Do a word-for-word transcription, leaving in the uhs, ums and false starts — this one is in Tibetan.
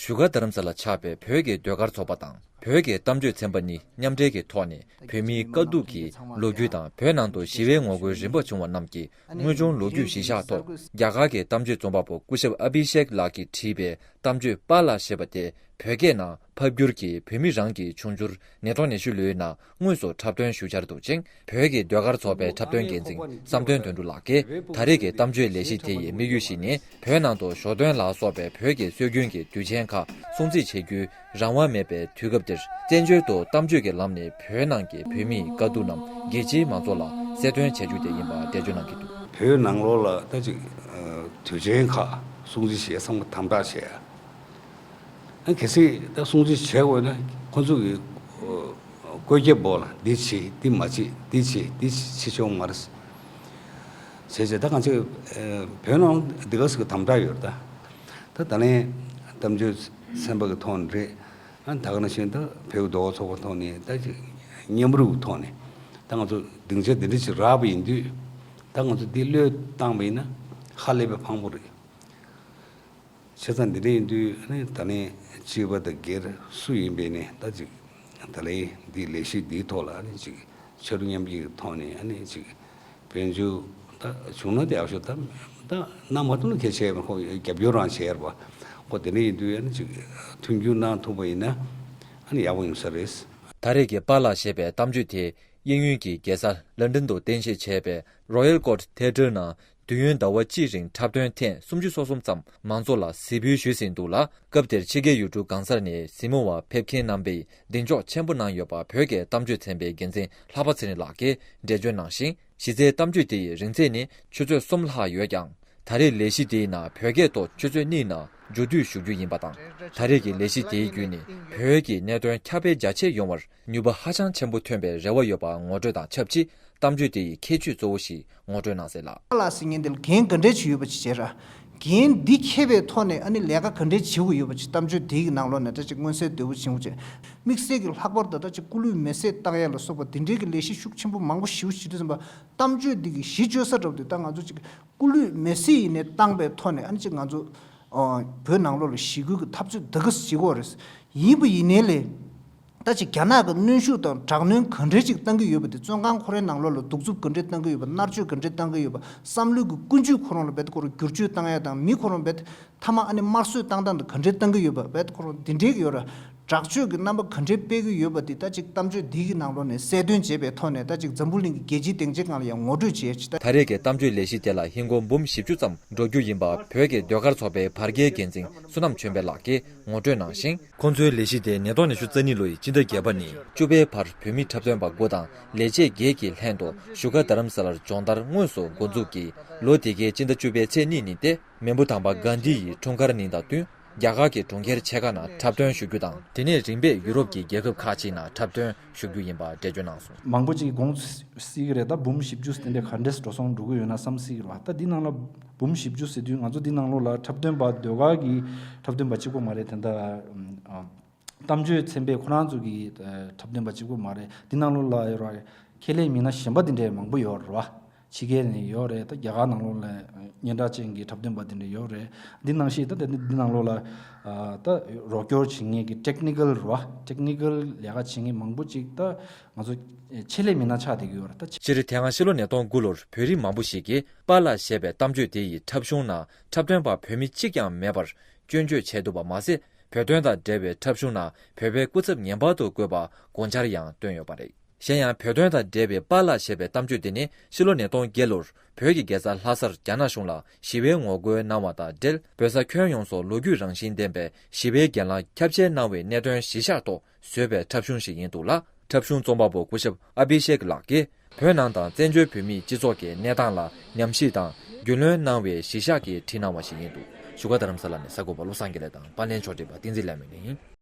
བཞུགས་སྒར་རྡ་རམ་ས་ལར་ཆགས་པའི་བོད་ཀྱི་ཟློས་གར་ཚོགས་པ་དང་། བོད་ཀྱི་གཏམ་བརྗོད་ཚན་པ་གཉིས་མཉམ་འབྲེལ་གྱི་ཐོག་ནས། བོད་མིའི་དཀའ་སྡུག་གི་ལོ་རྒྱུས་དང་། བོད་ནང་དུ་ཞི་བའི་ངོ་རྒོལ་རིམ་པ་བྱུང་བ་རྣམས་ཀྱི་དངོས་བྱུང་ལོ་རྒྱུས་གཞི་བཞག་ཐོག་རྒྱ་གར་གྱི་གཏམ་བརྗོད་རྩོམ་པ་པོ་སྐུ་ཞབས་ཨ་བྷི་ཤེག་ལགས་ཀྱིས་བྲིས་པའི་གཏམ་བརྗོད་པཱ་ལགས་ཞེས་པ་དེ། བོད་སྐད་ནང་ཕབ་བསྒྱུར་གྱིས་བོད་མི་རང་གི་འབྱུང་འགྱུར་ཉིས་སྟོང་ཉི་ཤུ་ལོའི་ནང་དངོས་སུ་འཁྲབ་སྟོན་ཞུ་འཆར་འདུག་ཅིང་། བོད་ཀྱི་ཟློས་གར་ཚོགས་པའི་འཁྲབ་སྟོན་འགན་འཛིན་བསམ་གཏན་དོན་གྲུབ་ལགས་ཀྱིས། ད་རེས་ཀྱི་གཏམ་བརྗོད་ལས་གཞི་དེ་ཡི་དམིགས་ཡུལ་ཞིག་ནི། བོད་ནང་དུ་ཞོ་སྟོན་ལ་སོགས་པའི་བོད་ཀྱི་སྲོལ་རྒྱུན་གྱི་དུས་ཆེན་ཁག་སྲུང་བརྩི་བྱེད་རྒྱུའི་རང་དབང་མེད་པའི་དུས་སྐབས་འདིར། བཙན་བྱོལ་དུ་གཏམ་བརྗོད་ཀྱི་ལམ་ནས་བོད་ནང་གི་བོད་མིའི་དཀའ་སྡུག་རྣམས་རྒྱལ་སྤྱིའི་མང་ཚོགས་ལ་གསལ་སྟོན་བྱ་རྒྱུ་དེ་ཡིན་པ་འགྲེལ་བརྗོད་གནང་གི་འདུག་བོད་ནང་ལོགས་ལ་ད་ཅིག་དུས་ཆེན་ཁག་སྲུང་བརྩི་བྱེད་བསམ་པ་དམ་དྲག་བྱས། ཨ་གལ་སྲིད་ད་སྲུང་བརྩི་བྱེད་དགོས་ན། ཁོ་ཚོ་གི་ཨ་བཀོད་ཁྱབ་འོག་ལ་འདི་བྱེད། འདི་མ་བྱེད། འདི་བྱེད། འདི་བྱེད་ཆོག་མ་རེད་ཟེར་བྱས། ད་གང་ཅི་ཨ་བོད་ནང་འདི་ག་ཟེར་གི་དམ་དྲག་ཡོད་རེད། ད་ད་ད་ལན་གཏམ་བརྗོད་ཚན་པ་གི་ཐོག་ནས་རེད། ཨ་ད་ག་ནང་བཞིན་ད་བོད་ཀྱི་ཟློས་གར་ཚོགས་པ་ཐོག་ནས། ད་ཅིག་མཉམ་རུབ་ཐོག་ནས་ད་ང་ཚོ་སྡིངས་ཆ་འདི་འདྲ་ཅིག་རག་པ་ཡིན་དུས། ད་ང་ཚོ་འདི་བློས་བཏང་པ་ཡིན་ན་ཧ་ལས་པའི་ཕངས་པོ་རེད། བྱས་ཙང་འདི་འདྲ་ཡིན་དུས། ཨ་ནི་ད་ནི་སྤྱི་པ་དང་སྒེར་སུ་ཡིན་པའི་ནི། ད་ཅིག་ད་ལན་འདི་ལས་གཞི་འདིའི་ཐོག་ལ། ཨ་ནི་ཅིག་ཕྱར་གྲུ་མཉམ་སྐྱེད་ཀྱི་ཐོག་ནས། ཨ་ནི་ཅིག་དཔལ་འབྱོར་ད་བྱུང་ན་དེ་ཡག་ཤོས། ད་ད་གནང་མ་ཐུབ་ན་གལ་ཆེ་བ། ཁོ་རྒྱབ་སྐྱོར་རང་བྱས་པ། ཁོ་དེ་འདྲ་ཡིན་དུས། ཨ་ནི་ཅིག་མཐུན་འགྱུར་གནང་ཐུབ་པ་ཡིན་ན། ཨ་ནི་ཡག་པོ་ཡོང་ས་རེད། ད་རེས་ཀྱི་པཱ་ལགས་ཞེས་པའི་གཏམ་བརྗོད་དེ། དབྱིན་ཡུལ་གྱི་རྒྱལ་ས་ལན་ཀྲན་དུ་རྟེན་གཞི་བྱས་པའི་Royal Court Theatre ནང་དུས་ཡུན་ཟླ་བ་གཅིག་རིང་འཁྲབ་སྟོན་ཐེངས་སུམ་ཅུ་སོ་གསུམ་ཙམ་མང་ཚོགས་ལ་གཟིགས་འབུལ་ཞུས་ཟིན་འདུག་ལ། སྐབས་དེར་ཕྱི་རྒྱལ་ཡུལ་གྲུ་གང་སར་ནས་གཟིགས་མོ་བ་ཕེབས་མཁན་རྣམ་པས་གདེང་འཇོག་ཆེན་པོ་གནང་ཡོད་པ། བོད་ཀྱི་གཏམ་བརྗོད་ཚན་པའི་འགན་འཛིན་ལྷག་པ་ཚེ་རིང་ལགས་ཀྱིས་འགྲེལ་བརྗོད་གནང་ཞིང་། གཞི་རྩའི་གཏམ་བརྗོད་དེ་ཡི་རིང་ཚད་ནི་ཆུ་ཚོད་གསུམ་ལྷག་ཡོད་ཀྱང་། ད་རེས་ལས་གཞི་དེའི་ནང་བོད་སྐད་ཐོག་ཆུ་ཚོད་གཉིས་ནང་མཇུག་བསྡུ་ཞུ་རྒྱུ་ཡིན་པ་དང་། ད་རེས་ཀྱི་ལས་གཞི་དེའི་བརྒྱུད་ནས་བོད་ཀྱི་གནད་དོན་ཁྱབ་སྤེལ་རྒྱ་ཆེ་ཡོང་བར་ནུས་པ་ཧ་ཅང་ཆེན་པོ་ཐོན་པའི་རེ་བ་ཡོད་པ་ངོ་སྤྲོད་དང་ཆབས་ཅིག་གཏམ་བརྗོད་དེ་ཡི་ཁྱད་ཆོས་གཙོ་བོ་ཞིག་ངོ་སྤྲོད་གནང་གསལ་ལ། ལ་ཟེར་མཁན་དེ་ལ་འགན་ག་འདྲས་ཅིག་ཡོད་པ་ཅིག་བྱས་ར། འགན་འདི་འཁྱེར་བའི་ཐོག་ནས། ཨ་ནི་ལས་ཀ་ག་འདྲས་བྱེད་དགོས་ཡོད་པ་ཅིག་གཏམ་བརྗོད་དེ་གི་ནང་ལོགས་ནས་ད་ཅིག་མངོན་གསལ་དོད་པོ་བྱུང་བྱས། དམིགས་བསལ་གྱི་ལྷག་པར་དུ་ད་ཅིག་སྐུ་ལུས་མེ་བསྲེགས་བཏང་ཡ་ལ་སོགས་པ་འདི་འདྲའི་གི་ལས་གཞི་ཤུགས་ཆེན་པོ་མང་པོ་ཞེ་པོ་ཅིག་འདུག་བསམ་པ། གཏམ་བརྗོད་འདི་གི་གཞི་བཅོལ་ས་འདྲ་བོ་དེ། ད་ང་ཚོ་ཅིག་སྐུ་ལུས་མེ་བསྲེགས་ཡིན་ནའི་བཏང་པའི་ཐོག་ནས། ཨ་ནི་ཅིག་ང་ཚོ་ཨ་བོད་ནང་ལོགས་ལ་ཞི་རྒོལ་གྱི་འཐབ་རྩོད་འདི་ག་ཟེ་བྱེད་དགོས་རེད། ཡིན་པ་ཡིན་ནའི་ལས། ད་ཅིག་རྒྱ་ནག་གི་གནོན་ཤུགས་དང་དྲག་གནོན་ག་འདྲས་ཅིག་བཏང་གི་ཡོད་པ་དེ། བཙོན་ཁང་ཁོ་རའི་ནང་ལོགས་ལ་གདུག་རྩུབ་ག་འདྲས་བཏང་གི་ཡོད་པ། མནར་གཅོད་ག་འདྲས་བཏང་གི་ཡོད་པ། བསམ་བློའི་གི་ཀུན་སྤྱོད་ཁོ་རང་ལ་རྦད་དེ་ཁོ་རང་བསྒྱུར་བཅོས་བཏང་ཡ་དང་། མི་ཁོ་རང་རྦད་དེ་མཐའ་མ་ཨ་ནི་དམར་གསོད་བཏང་སྟངས་དེ་ག་འདྲས་བཏང་གི་ཡོད་པ། རྦད་དེ་ཁོ་རང་འདི་འདྲས་ཀྱི་ཡོད་ར། དྲག་སྤྱོད་ཀྱི་རྣམ་པ་ག་འདྲས་སྤེལ་གྱི་ཡོད་པ་དེ། ད་ཅིག་གཏམ་བརྗོད་འདི་གི་ནང་ལོགས་ནས་གསལ་སྟོན་བྱས་པའི་ཐོག་ནས། ད་ཅིག་འཛམ་བུ་གླིང་གི་རྒྱལ་སྤྱིའི་སྡིངས་ཆའི་སྒང་ལ་ཡང་ངོ་སྤྲོད་བྱས་ཅིག་ད་རེས་ཀྱི་གཏམ་བརྗོད་ལས་གཞི་དེ་ལ་ཧིན་སྒོར་འབུམ་བཞི་བཅུ་ཙམ་འགྲོ་རྒྱུ་ཡིན་པ། བོད་ཀྱི་ཟློས་གར་ཚོགས་པའི་བར་བརྒལ་འགན་འཛིན་བསོད་ནམས་ཆོས་འཕེལ་ལགས་ཀྱིས་ངོ་སྤྲོད་གནང་ཞིང་། ཁོང་ཚོའི་ལས་གཞི་དེ་ཉིས་སྟོང་ཉི་ཤུ་རྩ་གཉིས་ལོའི་སྤྱི་ཟླ་བརྒྱད་པ་ནས་བཅུ་པའི་བར་བོད་མི་འཁྲབ་སྟོན་པ་དགུ་དང་ལས་བྱེད་བརྒྱད་ཀྱིས་ལྷན་དུ་བཞུགས་སྒར་རྡ་རམ་ས་ལར་སྦྱོང་བརྡར་དངོས་སུ་འགོ་འཛུགས་ཀྱིས། ལོ་དེ་གའི་སྤྱི་ཟླ་བཅུ་པའི་ཚེས་གཉིས་ཉིན་ཏེ། མེས་པོ་དམ་པ་གྷན་དྷི་ཡི་འཁྲུངས་སྐར་ཉིན་དང་བསྟུན། རྒྱ་གར་གྱི་གྲོང་ཁྱེར་ཕྱེད་ཀ་ནང་འཁྲབ་སྟོན་ཞུ་རྒྱུ་དང་། དེ་ནས་རིམ་པས་ཡུ་རོབ་ཀྱི་རྒྱལ་ཁབ་ཁག་ཅིག་ནང་འཁྲབ་སྟོན་ཞུ་རྒྱུ་ཡིན་པ་འགྲེལ་བརྗོད་གནང་སོང་། མང་པོ་ཅིག་དགོངས་སྲིད་ཀྱི་རེད། ད་འབུམ་བཞི་བཅུ་དེ་འདྲས་ག་འདྲས་འགྲོ་སོང་འགྲོ་གི་ཡོད་ན་བསམ་སྲིད་ཀྱི་རེད་བ། ད་འདི་ནང་ལ་འབུམ་བཞི་བཅུ་ཟེར་དུས། ང་ཚོ་འདི་ནང་ལོགས་ལ་འཁྲབ་སྟོན་པ་ཟློས་གར་གྱི་འཁྲབ་སྟོན་པ་གཅིག་པོ་མ་རེད། དེ་འདྲ་ཨམ་གཏམ་བརྗོད་ཚན་པའི་ཁོ་རང་ཚོ་གི་ཨ་འཁྲབ་སྟོན་པ་གཅིག་པོ་མ་རེད། འདི་ནང་ལོགས་ལ་ཡོད་ར། ཁྱད་ལས་མི་སྣ་གཞན་པ་འདི་འདྲས་མང་པོ་ཡོད་རེད་བ། ཕྱི་རྒྱལ་ནས་ཡོད་རེད། ད་རྒྱ་གར་ནང་ལོགས་ལ་སྙན་གྲགས་ཅན་གྱི་འཁྲབ་སྟོན་པ་དེ་འདྲ་ཡོད་རེད། འདི་ནང་བཞིན་ད་ལྟ་འདི་ནང་ལོགས་ལ་ཨ་ད་རོགས་སྐྱོར་བྱེད་མཁན་གྱི་ཊེག་ནི་ཀལ་རེད་བ། ཊེག་ནི་ཀལ་ལས་ཀ་བྱེད་མཁན་མང་པོ་ཅིག་ད་ང་ཚོ་ཆེད་ལས་མི་སྣ་ཆགས་བསྡད་ཀྱི་ཡོད་རེད། ད་སྤྱིར་དེ་སྔ་ཕྱི་ལོ་ཉིས་སྟོང་དགུ་ལོར་བོད་རིགས་མང་པོ་ཞིག་གིས་པཱ་ལགས་ཞེས་པའི་གཏམ་བརྗོད་དེ་ཡི་འཁྲབ་གཞུང་ནང་འཁྲབ་སྟོན་པ་བོད་མི་གཅིག་ཀྱང་མེད་པར་སྐྱོན་བརྗོད་བྱས་འདུག་པ་མ་ཟད། བོད་དོན་དང་འབྲེལ་བའི་འཁྲབ་གཞུང་ནང་བོད་པའི་སྐུ་ཚབ་ངེས་པར་དུ་དགོས་པ་དགོངས་འཆར་ཡང་བཏོན་ཡོད་པ་རེད། གཞན་ཡང་། བོད་དོན་དང་འབྲེལ་བའི་པཱ་ལགས་ཞེས་པའི་གཏམ་བརྗོད་དེ་ནི་ཕྱི་ལོ་ཉིས་སྟོང་བརྒྱད་ལོར་བོད་ཀྱི་རྒྱལ་ས་ལྷ་སར་རྒྱ་ནག་གཞུང་ལ་ཞི་བའི་ངོ་རྒོལ་གནང་བ་དང་འབྲེལ། བོད་ས་ཁྱོན་ཡོངས་སུ་ལོ་རྒྱུས་རང་བཞིན་ལྡན་པའི་ཞི་བའི་གྱེན་ལངས་ཁྱབ་ཆེ་གནང་བའི་གནད་དོན་གཞི་བཞག་ཐོག་བཟོས་པའི་འཁྲབ་གཞུང་ཞིག་ཡིན་འདུག་ལ། འཁྲབ་གཞུང་རྩོམ་པ་པོ་སྐུ་ཞབས་ཨ་བྷི་ཤེག་ལགས་ཀྱིས། བོད་ནང་དང་བཙན་བྱོལ་བོད་མིའི་སྤྱི་ཚོགས་ཀྱི་གནས་སྟངས་ལ་ཉམས་ཞིབ་དང་རྒྱུས་ལོན་གནང་བའི་གཞི་བཞག་གིས་བྲིས་གནང་བ་ཞིག་ཡིན་འདུག་བཞུགས་སྒར་རྡ་རམ་ས་ལ་ནས་གསར་འགོད་པ་བློ་བཟང་དགེ་ལེགས་དང་། པར་ལེན་ཕྱོགས་སྒྲིག་པ་བསྟན་འཛིན་ལྷ་མོ་ཡིན།